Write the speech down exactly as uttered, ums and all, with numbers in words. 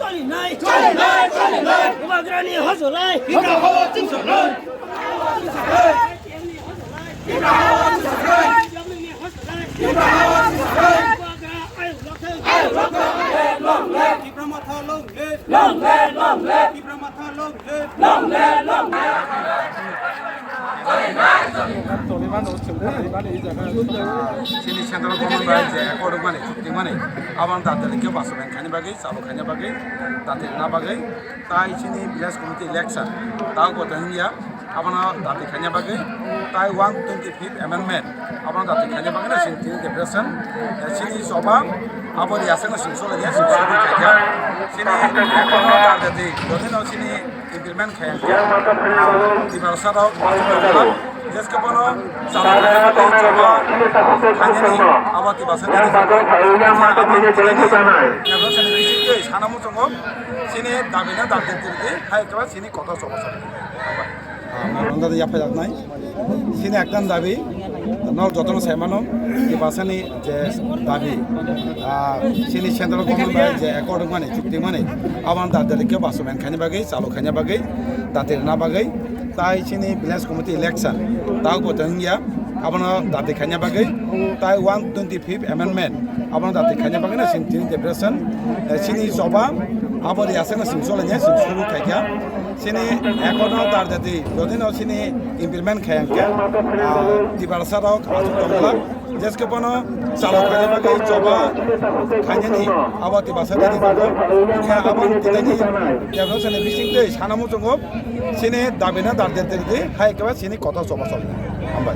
Chali nai, chali nai, chali nai. Bubagrani hojolai. Bubagrani hojolai. Tipra Motha long live. Long live, long live. Tipra Motha long live. Long live, long live. Chini central government bai je accord mani, chukti mani, abang date rikhe basoben khani bagwi, chalo khani bagwi, date na bagwi, tai chini village committee election, tao kota hingya, abono date khani bagwi, tai one twenty fifth amendment, abono date khani bagwi na sing tini depression, chini soba, abo riasang na sing solo ya, sing solo khaja, chini ekono date di, dotino chini implement khe. Tiprasa rok jeske bono chalo khainani abo Tiprasa ni abo tini ni sana muchungo chini dabi na dabi tiri hai kaba chini kotor sobo sobo. Anda ya phai nai. Chini ekta dabi, nok jotono sai mano, Tiprasa ni je dabi, ah, chini central government bai je accord mani, chukti mani, abang date rikhe basoben khani bagwi, chalo khani bagwi, date na bagwi, tai chini village committee election, tao kota hingya, abono date khani bagwi, tai one twenty fifth amendment, abono date khani bagwi na sing tini depression, eh, chini soba, abo riasang na sing solo nya, sing solo khaikha. Chini ekono tar jati, jodi no chini implement khai angkhe, ah, Tiprasa rok asuk tongla. Jeske bono chalo khaina bagwi choba khainani abo Tiprasa jati tongo. Khe abo tini ni development ni bising tei sana muchungo chini dabi na dar jati di hai keba chini kotor choba choli. Hambai.